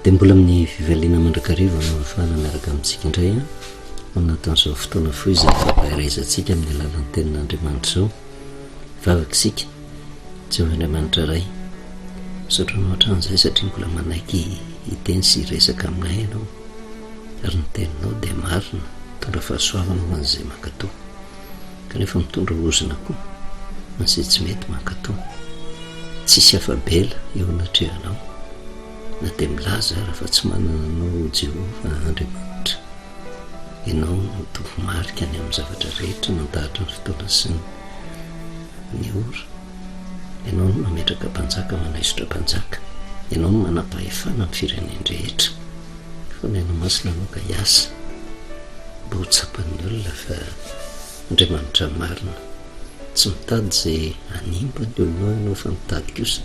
Dia mbola amin'ny fivaliana mandrakariva no ahafahana miaraka amintsika indray ao anatin'izao fotoana fohy izay fampaherezantsika amin'ny alalan'ny tenin'Andriamanitra izao. Vavaka isika, Jehovah Andriamanitra Ray, misaotra anao hatrany izahay satria mbola manaiky hiteny sy hiresaka aminay ianao, ary ny teninao dia marina, mitondra fahasoavana ho an'izay mankatò, kanefa mitondra ozona koa ho an'izay tsy mety mankatò. Tsisy afa-bela eo anatrehanao, na dia milaza ara fa tsy manana anao ho Jehovah Andriamanitra. Ianao no tompo-marika ny amin'ny zavatra rehetra mandahatra ny fotoana sy ny ora. Ianao no mametraka mpanjaka manaisotra mpanjaka. Ianao no manam-pahefana amin'ny firenen-drehetra. Fanahy Masina anao ka hiasa mba ho tsapan'ny olona fa Andriamanitra marina. Tsy mitady izay hanimba ny olonao ianao fa mitady kosa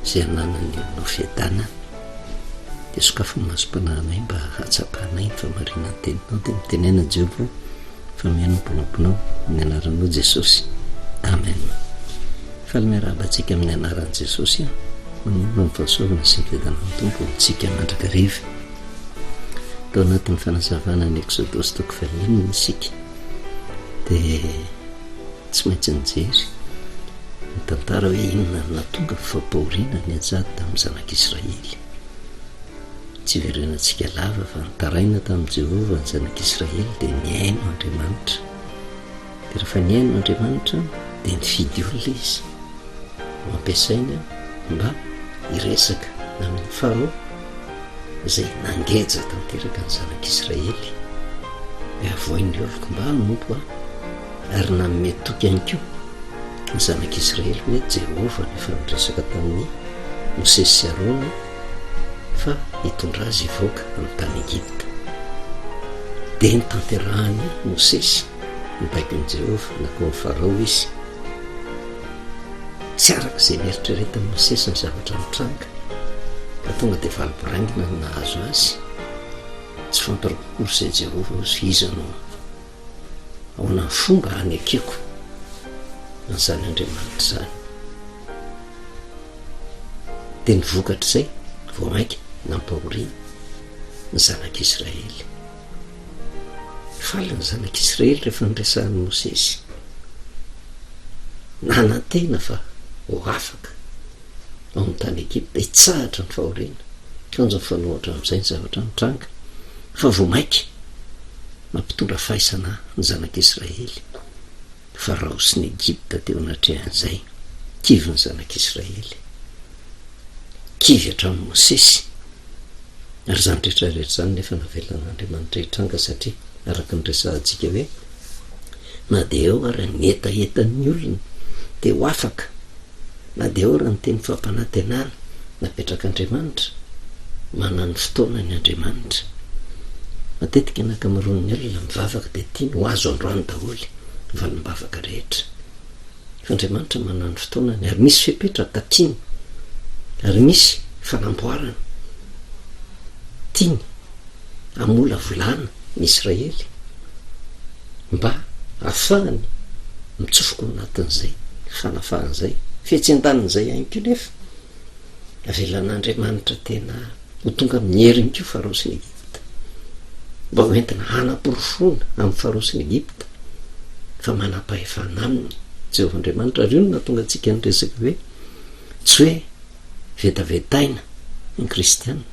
izay hananan'ny olonao fiadanana. Dia sokafy ny masom-panahinay mba hahatsapanay ny fahamarinan'ny teninao. Dia mitenena Jehovah fa mihaino ny mpanomponao. Amin'ny anaranao Jesosy. Amen. Faly miarahaba antsika amin'ny anaran'i Jesosy aho. Manonona ny fahasoavana sy ny fiadanan'ny Tompo amintsika mandrakariva. Tao anatin'ny fanazavana ny Eksodosy toko fahenina isika dia tsy maintsy nijery ny tantara hoe inona no nahatonga ny fampahoriana nianjady tamin'ny zanak'Israely. Tsy iverenantsika lava fa nitaraina tamin'i Jehovah ny zanak'Israely dia nihaino Andriamanitra. Dia rehefa nihaino Andriamanitra dia nifidy olona izy ho ampiasaina mba hiresaka amin'i Farao izay nangeja tanteraka ny zanak'Israely hoe avoay ny oloko mba hanompo ahy ary nanome toky ihany koa ny zanak'Israely hoe Jehovah no efa niresaka tamin'i Mosesy sy Arona fa hitondra azy hivoaka amin'ny tany Egypta. Dia notanterahan'i Mosesy ny baikon'i Jehovah, nankao amin'i Farao izy. Tsy araka izay neritreretin'i Mosesy ny zavatra nitranga, fa tonga dia valim-boraingina no nahazo azy. Tsy fantariko akory izay Jehovah hozy, iza no Ahoana ny fomba hanekeko an'izany Andriamanitra izany? Dia ny vokatr'izay vao mainka nampahoriana ny zanak'Israely. Faly ny zanak'Israely rehefa niresahan'i Mosesy. Nanantena fa ho afaka ao amin'ny tany Egypta, hitsahatra ny fahoriana. Kanjo mifanohitra amin'izay ny zavatra nitranga, fa vao mainka nampitondra faisana ny zanak'Israely, Farao sy ny Egypta teo anatrehan'izay. Kivy ny zanak'Israely. Kivy hatramin'i Mosesy. Ary izany rehetra rehetra izany nefa navelan'Andriamanitra hitranga satria araka ny resahantsika hoe na dia eo ara ny hetahetan'ny olona dia ho afaka Na dia eo ara ny teny fampanantenana napetrak'Andriamanitra, manana ny fotoanany Andriamanitra. Matetika ny ankamaroan'ny olona mivavaka dia tiany ho azo androany daholo ny valim-bavaka rehetra. Fa Andriamanitra manana ny fotoanany ary misy fepetra takiany ary misy fanamboarana tiany hamolavolana ny Israely mba hahafahany mitsofoka ao anatin'izay fanafahana izay. Fetsy an-danin'izay ihany koa nefa, avelan'Andriamanitra tena ho tonga amin'ny heriny koa Farao sy ny Egypta, mba ho entina hanaporofoana amin'i Farao sy ny Egypta fa manam-pahefana aminy Jehovah Andriamanitra. Ary io no nahatonga antsika niresaka hoe tsy hoe vetavetaina ny kristiana,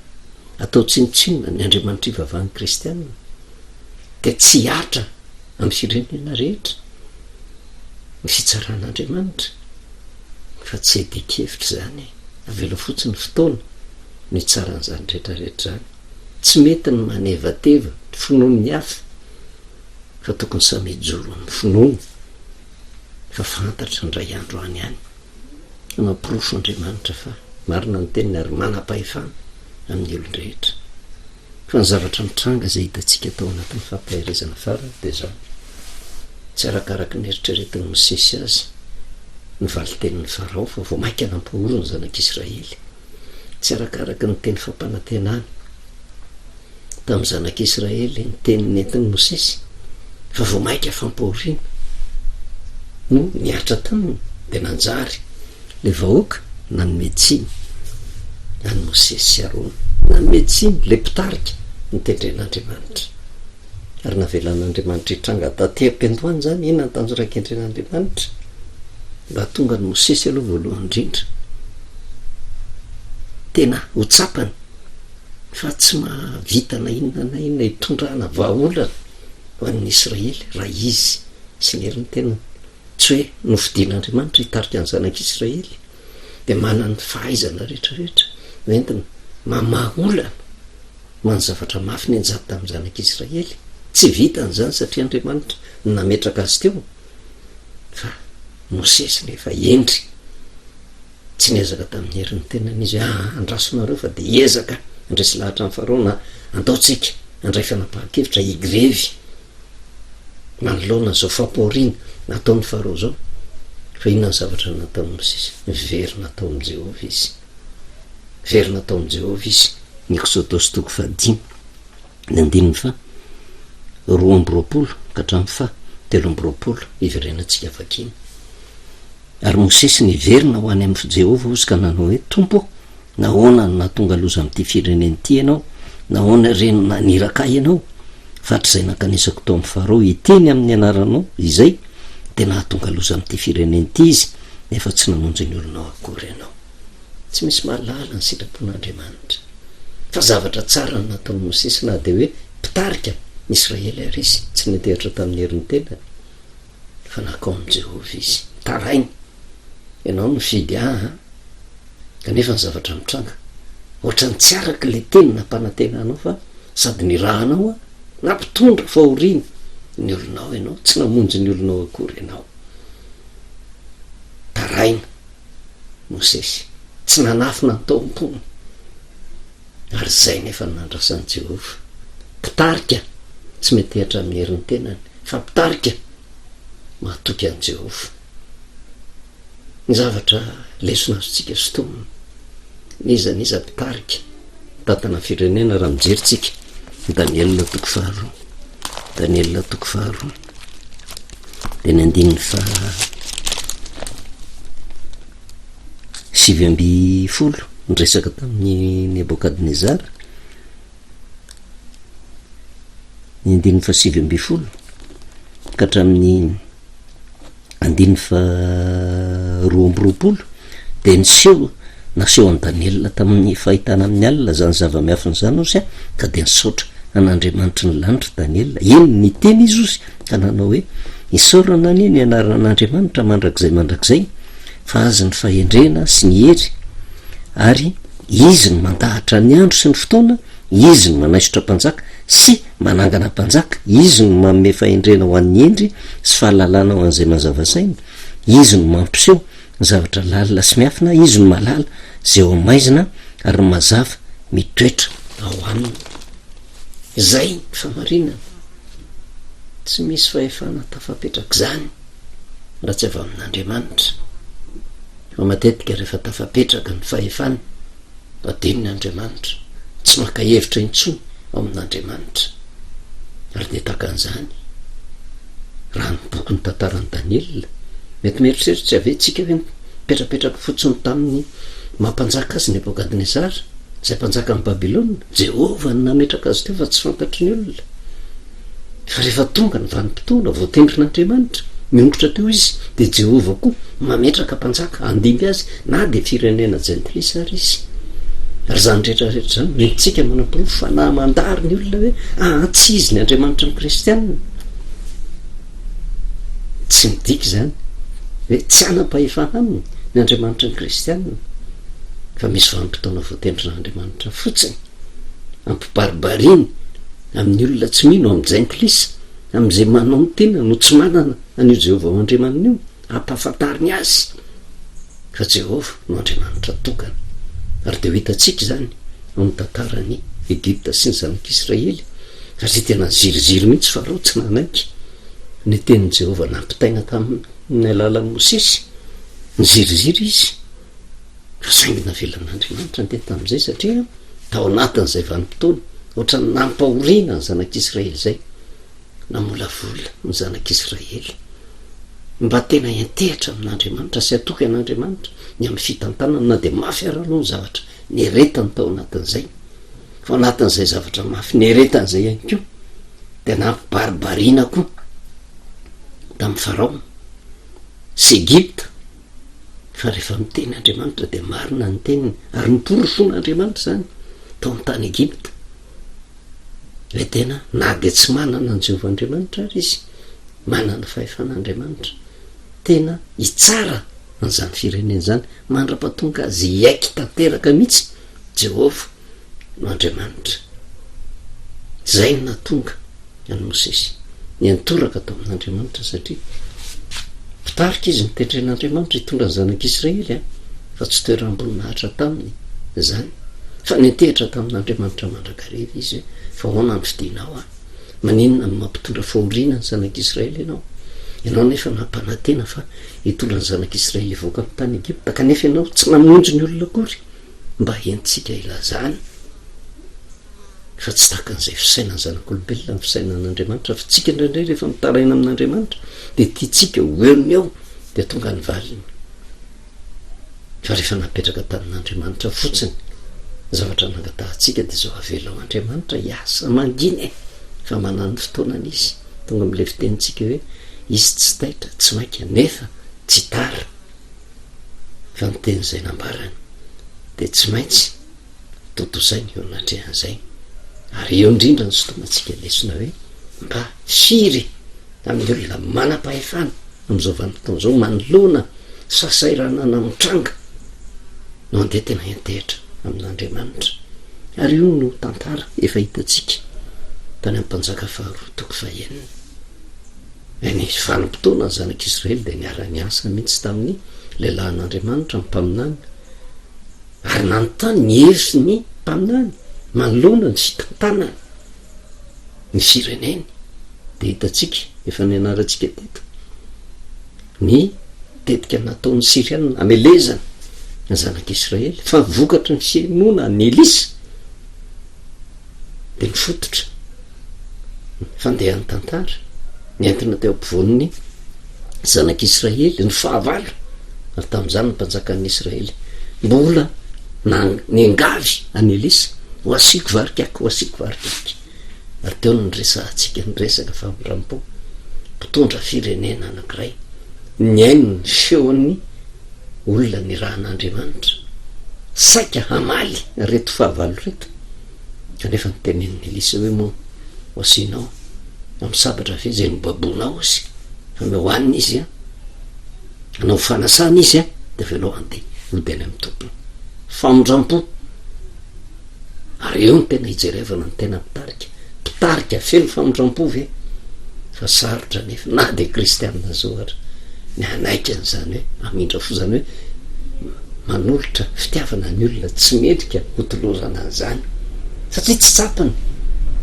atao tsinontsinona ny Andriamanitra ivavahan'ny kristiana, dia tsy hihatra amin'ny firenena rehetra ny fitsaran'Andriamanitra, fa tsy iadian-kevitra izany e, avelao fotsiny ny fotoana no hitsaran'izany rehetra rehetra izany. Tsy mety ny manevateva ny finoan'ny hafa, fa tokony samy hijoro amin'ny finoany, fa fantatra indray andro any any. Hanaporofo Andriamanitra fa marina ny teniny ary manam-pahefana amin'ny olon-drehetra. Fa ny zavatra mitranga izay hitantsika tao anatin'ny fampaherezana farany dia izao, tsy arakaraka ny eritreretin'i Mosesy azy ny valin-tenin'i Farao fa vao mainka nampahory ny zanak'Israely. Tsy arakaraka ny teny fampanantenana tamin'ny zanak'Israely ny teny nentin'i Mosesy fa vao mainka fampahoriana no nihatra taminy dia nanjary ilay vahoaka nanome tsiny an'i Mosesy sy Arona. Nanome tsiny ilay mpitarika notendren'Andriamanitra. Ary navelan'Andriamanitra hitranga taty am-piandohana izany. Inona ny tanjona kendren'Andriamanitra? Mba hahatonga an'i Mosesy aloha voalohany indrindra tena ho tsapany fa tsy mahavita na inona na inona hitondrana vahaolana ho an'ny Israely raha izy sy ny herin'ny tenany. Tsy hoe nofidin'Andriamanitra hitarika ny zanak'Israely dia manana ny fahaizana rehetrarehetra hoentina mamaha olana ho an'ny zavatra mafy nianjady tamin'ny zanak'Israely. Tsy vitany izany satria Andriamanitra no nametraka azy teo fa Mosesy nefa hendry. Tsy niezaka tamin'ny herin'ny tenany izy hoe aa andraso nareo fa dia hiezaka handresy lahatra an'i Farao na andao tsika handray fanapahan-kevitra higrevy manoloana izao fampahoriana nataon'i Farao izao. Fa inona ny zavatra nataon'i Mosesy? Niverina tao amin'i Jehovah izy. Niverina tao amin'i Jehovah izy. Ny Eksodosy toko fahadimy, ny andininy faha 22 ka hatramin'ny faha 23, hiverenantsika vakiana. Ary Mosesy niverina ho any amin'i Jehovah ozy ka nanao hoe, Tompo ô, nahoana no nahatonga loza amin'ity firenena ity Ianao? Nahoana re no naniraka ahy Ianao? Fa hatrizay nankanesako tao amin'i Farao hiteny amin'ny anaranao izay, dia nahatonga loza amin'ity firenena ity izy, nefa tsy namonjy ny olonao akory Ianao. Tsy misy mahalala ny sitrapon'Andriamanitra. Fa zavatra tsara no nataon'i Mosesy na dia hoe mpitarika ny Israely ary izy, tsy nitehatra tamin'ny herin'ny tenany. Fa nankao amin'i Jehovah izy. Mitaraina. Ianao no nifidy ahy an! Kanefa ny zavatra mitranga, ohatran'ny tsy araka ilay teny nampanantenanao fa sady nirahanao aho, nampitondra fahoriana ny olonao ianao, tsy namonjy ny olonao akory ianao. Taraina Mosesy, tsy nanafina ny tao am-pony. Ary izay nefa no nandrasan'i Jehovah. Mpitarika tsy metehatra amin'ny herin'ny tenany. Fa mpitarika mahatoky an'i Jehovah. Ny zavatra lesona azontsika sintomina, n'iza n'iza mpitarika mitantana firenena raha mijery tsika Daniela toko faharoa, Daniela toko faharoa, dia ny andininy faha 19 niresaka tamin'i Nebokadnezara. ny andininy faha-19 ka hatramin'ny andininy faha-22 dia niseho naseho an'i Daniela tamin'ny fahitana amin'ny alina izany zava-miafina izany ozy ka dia nisaotra an'Andriamanitry ny lanitra Daniela. Eny, niteny izy ozy ka nanao hoe, Isaorana anie ny anaran'Andriamanitra mandrakizay mandrakizay, fa azy ny fahendrena sy ny hery, ary Izy no mandahatra ny andro sy ny fotoana, Izy no manaisotra mpanjaka sy manangana mpanjaka, Izy no manome fahendrena ho an'ny hendry sy fahalalana ho an'izay mazava saina, Izy no mampiseho ny zavatra lalina sy miafina, Izy no mahalala izay ao amin'ny maizina ary ny mazava mitoetra ao aminy. Izay ny fahamarinana. Tsy misy fahefana tafapetraka izany raha tsy avy amin'Andriamanitra. Fa matetika rehefa tafapetraka ny fahefana, adinony Andriamanitra, tsy maka hevitra intsony ao amin'Andriamanitra. Ary dia tahaka an'izany, raha ny bokin'ny tantaran'i Daniela, mety mieritreritra ve tsika hoe nipetrapetraka fotsiny tamin'ny maha mpanjaka azy Nebokadnezara, izay mpanjakan'i Babylona? Jehovah no nametraka azy teo fa tsy fantatry ny olona. Fa rehefa tonga ny vanim-potoana voatendrin'Andriamanitra, miongotra teo izy, dia Jehovah koa mametraka mpanjaka handimby azy, na dia firenena jentilisa ary izy. Ary izany rehetra rehetra izany no entintsika manaporofo fa na mandary ny olona hoe aa tsy izy ny Andriamanitry ny kristianina, tsy midika izany hoe tsy hanam-pahefana aminy ny Andriamanitry ny kristianina, fa misy vanim-potoana voatendrin'Andriamanitra fotsiny ampibaribariany Amin'ny olona tsy mino, amin'ny jentilisa, amin'izay manao ny tenany ho tsy manana an'io Jehovah ho Andriamaniny io, ampahafantariny azy fa Jehovah no Andriamanitra tokana. Ary dia ho hitantsika izany ao amin'ny tantaran'i Egypta sy ny zanak'Israely, satria tena niziriziry mihitsy Farao tsy nanaiky ny tenin'i Jehovah nampitaina tamin'ny alalan'i Mosesy. Niziriziry izy. Fa saingy navelan'Andriamanitra niteny tamin'izay satria tao anatin'izay vanim-potoana ohatran'ny nampahoriana ny zanak'Israely izay, namolavola ny zanak'Israely mba tena hiantehitra amin'Andriamanitra sy hatoky an'Andriamanitra ny amin'ny fitantanana na dia mafy ara aloha ny zavatra nieretany tao anatin'izay. Fa ao anatin'izay zavatra mafy nieretany izay ihany koa dia nampibaribariana koa tamin'i Farao sy Egypta fa rehefa miteny Andriamanitra dia marina ny teniny ary noporofoin'Andriamanitra izany tao amin'ny tany Egypta. Ilay tena na dia tsy manana an'i Jehovah Andriamanitra ary izy, manana fahefana Andriamanitra tena hitsara an'izany firenena izany mandra-pahatonga azy hiaiky tanteraka mihitsy Jehovah no Andriamanitra. Izay no nahatonga an'i Mosesy niantoraka tao amin'Andriamanitra satria mpitarika izy notendren'Andriamanitra hitondra ny zanak'Israely a, fa tsy toeram-boninahitra taminy izany, fa niantehitra tamin'Andriamanitra mandrakariva izy hoe fa ahoana ny fidinao aho? Maninona no mampitondra fahoriana ny zanak'Israely ianao? Ianao nefa nampanantena fa hitondra ny zanak'Israely hivoaka ny tany Egypta, kanefa ianao tsy namonjy ny olona akory mba henontsika hilazana fa tsy tahaka an'izay fisainan'ny zanak'olombelona ny fisainan'Andriamanitra, fa tsika indraindray rehefa mitaraina amin'Andriamanitra dia tiantsika ho eo no eo dia tonga ny valiny. Fa rehefa napetraka tamin'Andriamanitra fotsiny ny zavatra nangatahantsika dia izao avelao Andriamanitra hiasa mangina e! Fa manana ny fotoanany Izy. Tonga amin'ilay fitenintsika hoe Izy tsy taitra, tsy maika nefa tsy tara. Fa ny teny izay nambarany dia tsy maintsy tontosainy eo anatrehan'izay. Ary eo indrindra no sintomantsika lesona hoe mba firy amin'ny olona manam-pahefana amin'izao vanim-potoana izao manoloana fahasahiranana mitranga no andeha tena hiantehitra amin'Andriamanitra. Ary io no tantara efa hitantsika tany amin'ny Mpanjaka faharoa toko fahenina. Ny vanim-potoana ny zanak'Israely dia niara-niasa mihitsy tamin'ny lehilahin'Andriamanitra, ny mpaminany, ary nanontany ny hevitry ny mpaminany manoloana ny fitantanana ny fireneny. Dia hitantsika, efa nianarantsika teto, ny tetika nataon'ny Syriana hamelezana ny zanak'Israely, fa vokatry ny fihainoana an'i Elisa dia nifototra ny fandehan'ny tantara, nentina teo ampovoan'ny zanak'Israely ny fahavalo, ary tamin'izany ny mpanjakan'ny Israely mbola niangavy an'i Elisa, ho asiako varikaky, ho asiako varikaky. Ary teo no niresahantsika ny resaka famindram-po, mpitondra firenena anankiray nihaino ny feon'ny olona nirahan'Andriamanitra, saika hamaly ireto fahavalo ireto, kanefa notenenin'i Elisa hoe, Moa ho asianao amin'ny sabatra ve izay nobaboinao izy? Fa omeo hanina izy an, hanao fanasana izy an, dia avelao handeha hody any amin'ny tompony. Famindram-po. Ary eo no tena ijerevana ny tena mpitarika. Mpitarika feno famindram-po ve? Fa sarotra anefa na dia kristianina zao ary ny hanaiky an'izany hoe hamindra fo izany hoe manolotra fitiavana ny olona tsy mendrika hotolorana an'izany satria tsy tsapany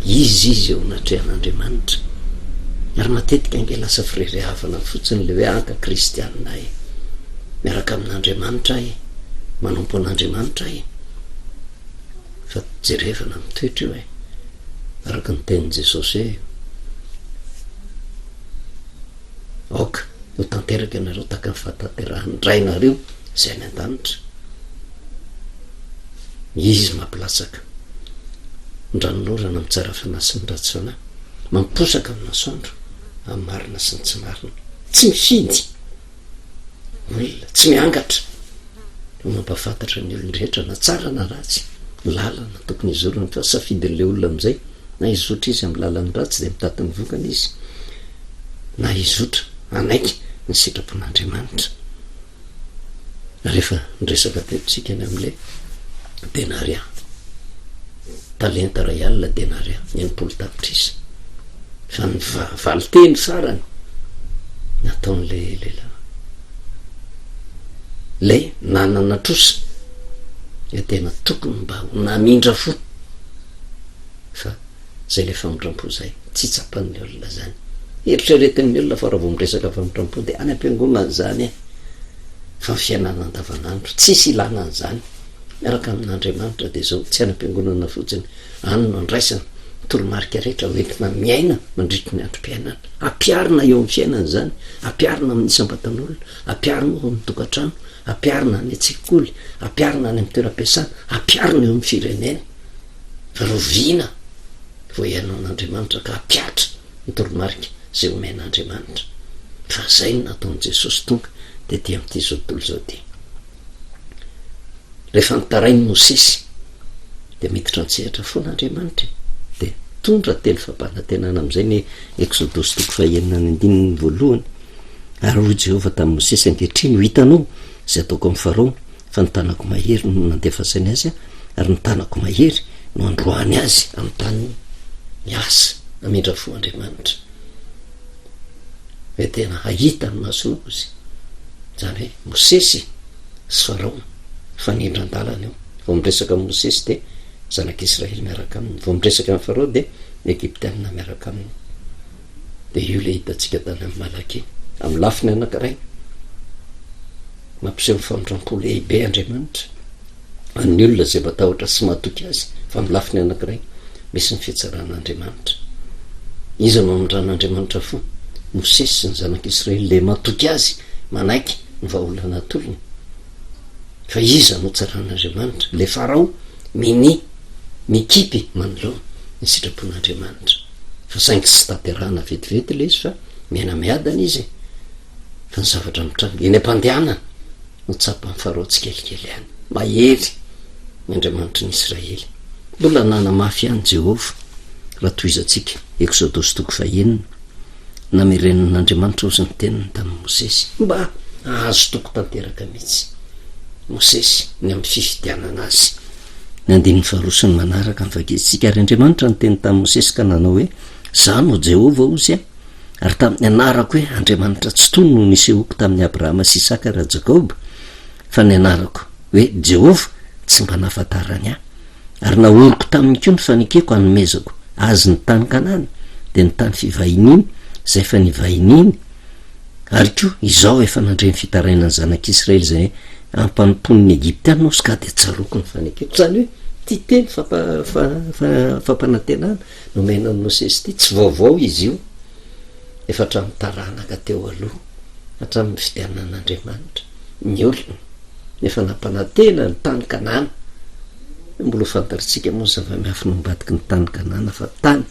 izy izy eo anatrehan'Andriamanitra. Ary matetika ange lasa firerehavana fotsiny le hoe anka kristianina e, miaraka amin'Andriamanitra e, manompo an'Andriamanitra e. Fa jerevana ny toetra io e! Araka ny tenin'i Jesosy hoe, Aoka ho tanteraka ianareo tahaka ny fahatanterahan'ny Rainareo izay any an-danitra. Izy mampilatsaka ny ranonorana amin'ny tsara fanahy sy ny ratsy fanahy, mamposaka ny masoandro amin'ny marina sy ny tsy marina. Tsy mifidy olona, tsy miangatra. no mampahafantatra ny olon-drehetra na tsara na ratsy ny lalana tokony hizorana fa safidin'ilay olona amin'izay na hizotra izy amin'ny lalan'ny ratsy dia mitady ny vokany izy na hizotra hanaiky ny sitrapon'Andriamanitra. Rehefa niresaka teto tsika ny amin'ilay denaria, talenta iray alina denaria, 60 tapitrisa. Fa ny valinteny farany nataon'ilay lehilahy, ilay nanana trosa dia tena tokony mba ho namindra fo fa zay le famindram-po zay tsy tsapan'ny olona zany. Eritreretin'ny olona fa raha vao miresaka famindram-po dia any am-piangonana zany e, fa ny fiainana andavanandro tsisy ilana an'izany. Miaraka amin'Andriamanitra dia zao tsy any am-piangonana fotsiny Any no andraisana ny toromarika rehetra ho entina miaina mandritry ny androm-piainana. Ampiharina eo amin'ny fiainana izany, ampiharina amin'ny isam-batan'olona, ampiharina ao amin'ny tokantrano, ampiharina any an-tsekoly, ampiharina any amin'ny toeram-piasana, ampiharina eo amin'ny firenena. Fa rahoviana vao hihaino an'Andriamanitra ka hampihatra ny toromarika izay omen'Andriamanitra? Fa izay no nataon'i Jesosy tonga tety amin'ity izao tontolo izao ity. Rehefa nitarain'i Mosesy dia miditra an-tsehatra foana Andriamanitra e. Dia mitondra teny fampanantenana amin'izay ny Eksodosy toko fahenina ny andininy voalohany. Ary hoy Jehovah tamin'i Mosesy, Ankehitriny ho hitanao izay ataoko amin'i Farao, fa ny tanako mahery no nandefasany azy, ary ny tanako mahery no androahany azy amin'ny taniny. Miasa hamindra fo Andriamanitra. Hoe tena hahita ny masonao izy. Izany hoe Mosesy sy Farao mifanindran-dalana eo. Vao miresaka amin'i Mosesy dia zanak'Israely miaraka aminy. Vao miresaka amin'i Farao dia ny Egyptiana miaraka aminy. Dia io ilay hitantsika tany amin'ny Malakia. Amin'ny lafiny anankiray, mampiseho ny famindram-po lehibe Andriamanitra amin'ny olona izay matahotra sy matoky azy, fa amin'ny lafiny anankiray, misy ny fitsaran'Andriamanitra. Iza no hamindran'Andriamanitra fo? Mosesy sy ny zanak'Israely ilay matoky azy, manaiky ny vahaolana atolony. Fa iza no tsaran'Andriamanitra? Ilay Farao minia mikipy manoloana ny sitrapon'Andriamanitra. Fa saingy tsy tanterahana vetivety ilay izy fa miaina miadana izy e. Fa ny zavatra mitranga eny am-pandehanana no tsapan'i Farao tsikelikely ihany. Mahery ny Andriamanitry ny Israely. Mbola nanamafy ihany Jehovah raha tohizantsika Eksodosy toko fahenina. Namerenan'Andriamanitra ozy ny teniny tamin'i Mosesy mba hahazo toky tanteraka mihitsy Mosesy ny amin'ny fifidianana azy. Ny andininy faharoa sy ny manaraka no vakintsika, Ary Andriamanitra niteny tamin'i Mosesy ka nanao hoe, Izaho no Jehovah, hozy aho, ary tamin'ny anarako hoe Andriamanitra Tsitoha no nisehoako tamin'i Abrahama sy Isaka ary Jakoba, fa ny anarako hoe Jehovah tsy mba nahafantarany ahy. Ary nahoriko taminy koa ny fanekeko hanomezako azy ny tany Kanana, dia ny tany fivahiniany, izay efa nivahiniany, ary koa izaho efa nandre ny fitarainan'ny zanak'Israely izay ampanompoan'ny Egyptiana aho, ka dia tsaroako ny fanekeko. Izany hoe ity teny fampanantenana nomena an'i Mosesy ity, tsy vaovao izy io, efa hatramin'ny taranaka teo aloha, hatramin'ny nifidianan'Andriamanitra ny olona. Efa nampanantena ny tany Kanana. Mbola ho fantatritsika moa ny zava-miafina ao ambadiky ny tany Kanana fa tany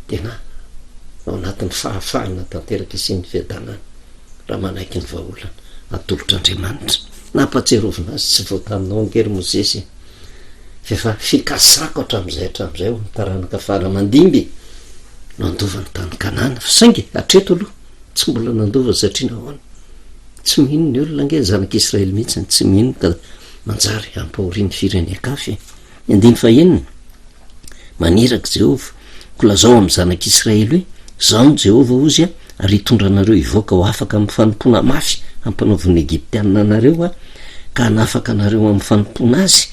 tena ao anatin'ny fahafahana tanteraka isian'ny fiadanana raha manaiky ny vahaolana atolotr'Andriamanitra. Nampahatsiarovina azy tsy vao taminao ange ry Mosesy e! Fa efa fikasako hatramin'izay hatramin'izay ho an'ny taranaka fara aman-dimby no handova ny tany Kanana fa saingy hatreto aloha tsy mbola nandova satria nahoana? Tsy mino ny olona ange, ny zanak'Israely mihitsy no tsy mino ka manjary hampahorian'ny firenen-kafa e. Ny andininy fahenina, Maniraka Jehovah, koa lazao amin'ny zanak'Israely hoe, Izaho no Jehovah, hozy aho, ary hitondra anareo hivoaka ho afaka amin'ny fanompoana mafy hampanaovin'ny Egyptiana anareo aho, ka hanafaka anareo amin'ny fanompoana azy,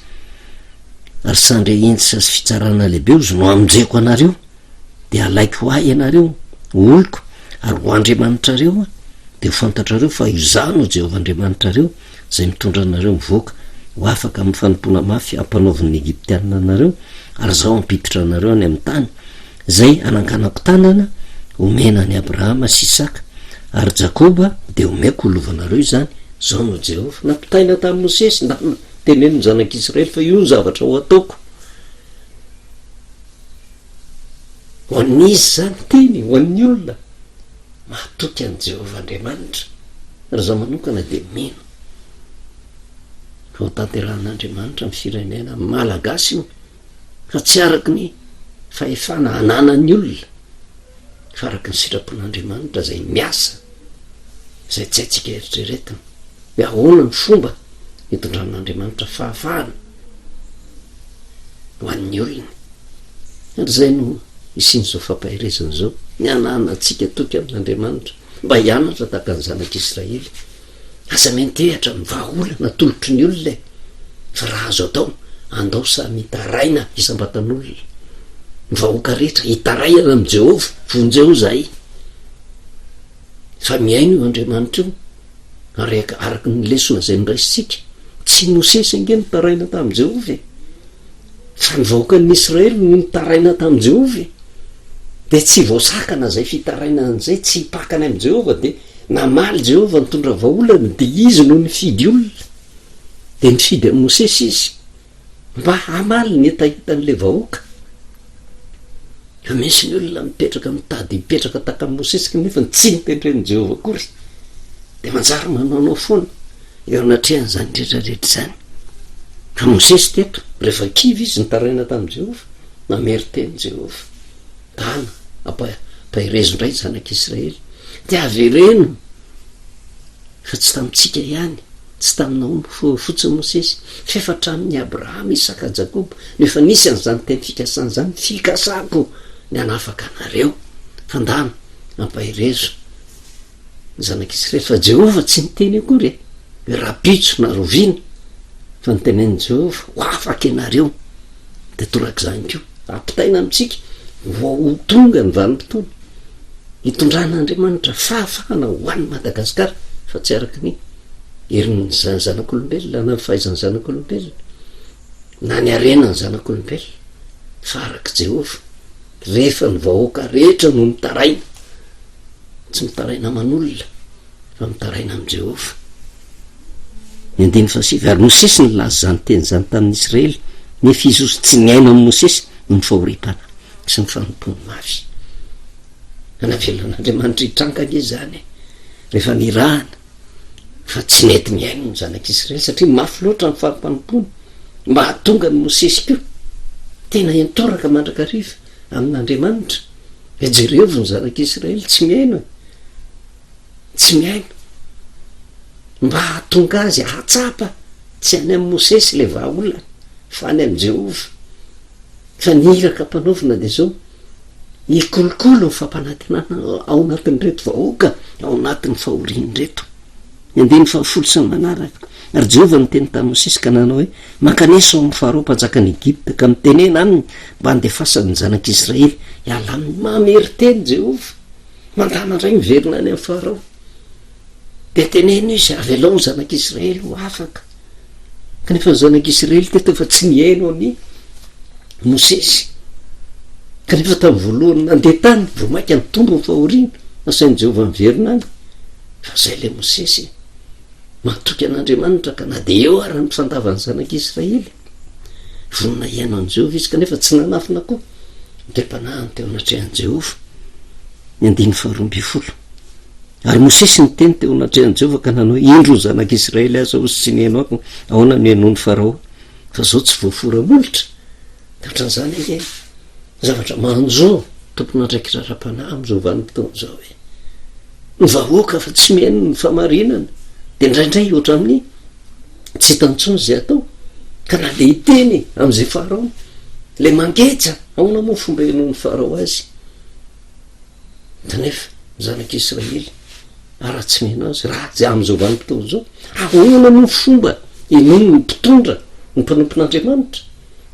ary sandry henjitra sy fitsarana lehibe, hozy, no hamonjeko anareo. Dia halaiko ho ahy ianareo, ho oloko, ary ho Andriamanitrareo aho, dia ho fantatrareo fa Izaho no Jehovah Andriamanitrareo, izay mitondra anareo mivoaka ho afaka amin'ny fanompoana mafy ampanaovin'ny Egyptiana anareo, ary Izaho hampiditra anareo any amin'ny tany izay hananganako tanana homena an'i Abrahama sy Isaka ary Jakoba, dia homeko ho lovanareo izany, Izaho no Jehovah. Nampitaina tamin'i Mosesy, ndana teneno ny zanak'Israely fa io no zavatra ho ataoko. Ho an'iza izany teny? Ho an'ny olona mahatoky an'i Jehovah Andriamanitra. Raha izaho manokana dia mino fa ho tanterahin'Andriamanitra ny firenena malagasy io, fa tsy araka ny fahefana ananan'ny olona, fa araka ny sitrapon'Andriamanitra izay miasa, izay tsy haintsika eritreretina hoe ahoana ny fomba hitondran'Andriamanitra fahafahana. ho an'ny olony. Ary izay no isian'izao fampaherezana izao, ny hananantsika toky amin'Andriamanitra, mba hianatra tahaka ny zanak'Israely. Aza miantehatra amin'ny vahaolana atolotry ny olona e! Fa raha azo atao, andao samy hitaraina isam-batan'olona. Ny vahoaka rehetra hitaraina amin'i Jehovah, vonjeo izahay. Fa mihaino io Andriamanitra io. Ary araka ny lesona izay noraisintsika, tsy i Mosesy ange nitaraina tamin'i Jehovah e! Fa ny vahoakan'ny Israely no nitaraina tamin'i Jehovah e! Dia tsy voasakana izay fitarainana izay, tsy hipaka any amin'i Jehovah, dia namaly Jehovah nitondra vahaolana, dia izy no nifidy olona. Dia nifidy an'i Mosesy izy. Mba hamaly ny hetahetan'ilay vahoaka. Fa misy ny olona mipetraka mitady hipetraka tahaka an'i Mosesy kanefa tsy notendren'i Jehovah akory. Dia manjary manaonao foana eo anatrehan'izany rehetra rehetra izany. Fa Mosesy teto, rehefa kivy izy nitaraina tamin'i Jehovah, namerin-teny Jehovah. Tana, ampaherezo indray ny zanak'Israely. Dia avereno Fa tsy tamintsika ihany, tsy tamin'i Naomy fotsiny Mosesy, f'efa hatramin'i Abrahama, Isaka, Jakoba no efa nisy an'izany teny fikasana izany, Fikasako ny hanafaka anareo. Fa ndana, ampaherezo ny zanak'Israely, fa Jehovah tsy niteny akory e, hoe rahampitso na rahoviana, fa nitenenin'i Jehovah, ho afaka ianareo. Dia torak'izany koa, ampitaina amintsika, vao ho tonga ny vanim-potoana. Hitondran'Andriamanitra fahafahana ho an'i Madagasikara fa tsy araka ny herin'ny zanak'olombelona na ny fahaizan'ny zanak'olombelona na ny harenan'ny zanak'olombelona fa arak'i Jehovah. Rehefa ny vahoaka rehetra no mitaraina, tsy mitaraina aman'olona fa mitaraina amin'i Jehovah. Ny andininy fahasivy, Ary Mosesy nilaza izany teny izany tamin'ny Israely, nefa izy ozy tsy nihaino an'i Mosesy noho ny fahoriam-panahy. sy ny fanompoany mafy. Navelan'Andriamanitra hitranga ange izany e, rehefa nirahana fa tsy nety nihaino ny zanak'Israely satria mafy loatra ny fari-panompoana mba hahatonga an'i Mosesy koa tena hiantoraka mandrakariva amin'Andriamanitra. E jerevo ny zanak'Israely tsy mihaino e, tsy mihaino. Mba hahatonga azy hahatsapa tsy any amin'i Mosesy ilay vahaolana fa any amin'i Jehovah. Fa ny iraka ampanaovina dia izao, hikolokolo ny fampanantenana ao anatin'ireto vahoaka ao anatin'ny fahoriana ireto. Ny andininy fahafolo sy ny manaraka. Ary Jehovah niteny tamin'i Mosesy ka nanao hoe, Mankanesa ao amin'i Farao mpanjakan'i Egypta ka mitenena aminy mba handefasany ny zanak'Israely hiala aminy. Mamerin-teny Jehovah. Mandana indray miverina any amin'i Farao. Dia teneno izy, avelao ny zanak'Israely ho afaka. Kanefa ny zanak'Israely teto efa tsy nihaino an'i Mosesy. Kanefa tamin'ny voalohany nandeha tany, vao mainka nitombo ny fahoriana, nasain'i Jehovah niverina any. Fa izay ilay Mosesy matoky an'Andriamanitra ka na dia eo ara ny fandavan'ny zanak'Israely, vonona hihaino an'i Jehovah izy, kanefa tsy nanafina koa ny toe-panahiny teo anatrehan'i Jehovah. Ny andininy faharoa ambin'ny folo. Ary Mosesy niteny teo anatrehan'i Jehovah ka nanao hoe, Indro ny zanak'Israely aza hozy tsy nihaino ahy, ahoana no hihainoan'i Farao fa izao tsy voafora molotra? Dia ohatran'izany ange ny zavatra manjo tompon'andraikitra ara-panahy amin'izao vanim-potoana izao e. Ny vahoaka fa tsy mihaino ny fahamarinana, dia indraindray ohatran'ny tsy hitany intsony izay atao, ka na dia hiteny amin'izay Farao, ilay mangeja, ahoana moa ny fomba henoin'i Farao azy? Kanefa, ny zanak'Israely, raha tsy mino azy, raha tsy amin'izao vanim-potoana izao, ahoana moa ny fomba inoan'ny mpitondra ny mpanompon'Andriamanitra?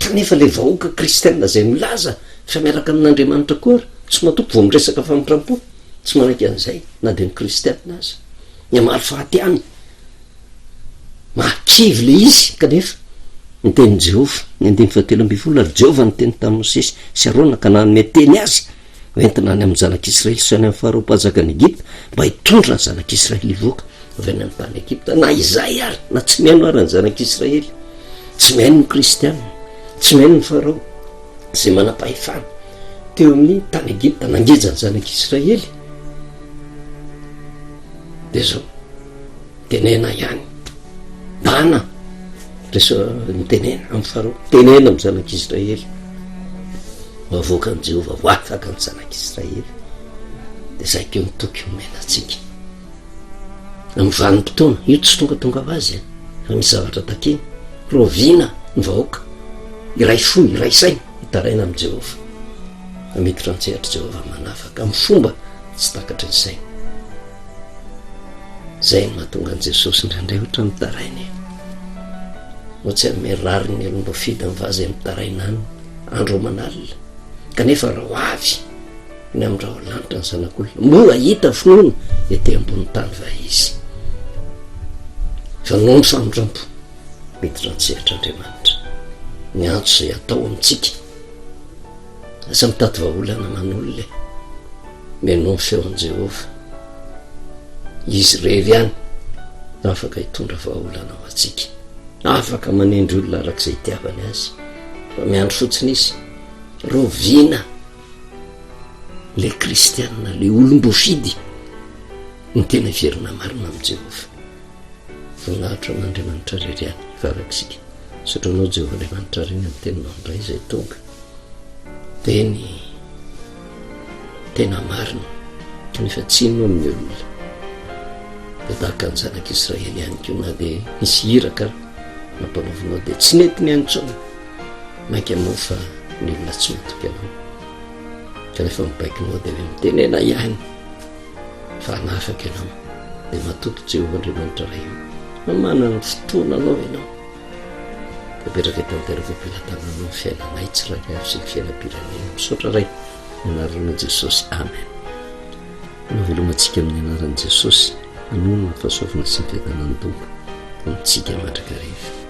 Kanefa ilay vahoaka kristiana izay milaza fa miaraka amin'Andriamanitra koa ary tsy matoky vao miresaka famindram-po, tsy manaiky an'izay na dia ny kristiana aza. Ny hamaly faty ihany. Mahakivy ilay izy, kanefa ny tenin'i Jehovah, ny andininy fahatelo ambin'ny folo, ary Jehovah niteny tamin'i Mosesy sy Arona ka nanome teny azy ho entina any amin'ny zanak'Israely sy any amin'ny Farao mpanjakan'i Egypta mba hitondra ny zanak'Israely hivoaka avy any amin'ny tany Egypta. Na izay ary, na tsy mihaino ary ny zanak'Israely, tsy mihaino ny kristiana, tsy mihaino ny Farao izay manam-pahefana teo amin'ny tany Egypta nangeja ny zanak'Israely, dia izao, tenena ihany, dana, reso, mitenena amin'ny Farao, tenena amin'ny zanak'Israely. Ho avoakan'i Jehovah ho afaka ny zanak'Israely. Dia izay koa ny toky omena antsika. Amin'ny vanim-potoana, io tsy tongatonga ho azy, fa misy zavatra takina. Rahoviana ny vahoaka iray fo, iray saina, hitaraina amin'i Jehovah. Fa miditra an-tsehatr'i Jehovah manafaka amin'ny fomba tsy takatry ny saina. Izay no mahatonga an'i Jesosy indraindray ohatra mitaraina e. Moa tsy hanome rariny ny olom-boafidy ny vaza izay mitaraina any. andro aman'alina, kanefa raha ho avy ny amin'ny rahona lanitra ny Zanak'olona, moa hahita finoana ety ambonin'ny tany va izy? Fa noho ny famindrampo, miditra an-tsehatra Andriamanitra. Ny antso izay atao amintsika, aza mitady vahaolana aman'olona e. Mihainoa ny feon'i Jehovah. Izy irery ihany no afaka hitondra vahaolana ho antsika. Afaka manendry olona araka izay itiavany azy, fa miandry fotsiny izy. Rahoviana ilay kristiana, ilay olom-boafidy no tena hiverina marina amin'i Jehovah? Voninahitra ho an'Andriamanitra irery ihany. Hivavaka isika. Misaotra anao Jehovah Andriamanitra ry ny amin'ny teninao indray izay tonga. Teny tena marina kanefa tsy inoan'ny olona. Dia tahaka ny zanak'Israely ihany koa na dia nisy iraka ary nampanaovinao dia tsy nety ny intsony. Mainka moa fa ny olona tsy matoky anao. Kanefa ny baikonao dia hoe mitenena ihany fa hanafaka ianao. Dia matoky Jehovah Andriamanitra Ray io. Manana ny fotoananao ianao. Apetraka tanteraka am-pelatananao ny fiainanay tsirairay avy sy ny fiainam-pirenena. Misaotra Ray, ny anaranao Jesosy. Amen. Manao veloma antsika amin'ny anaran'i Jesosy. Manonona ny fahasoavana sy ny fiadanan'ny Tompo amintsika mandrakariva.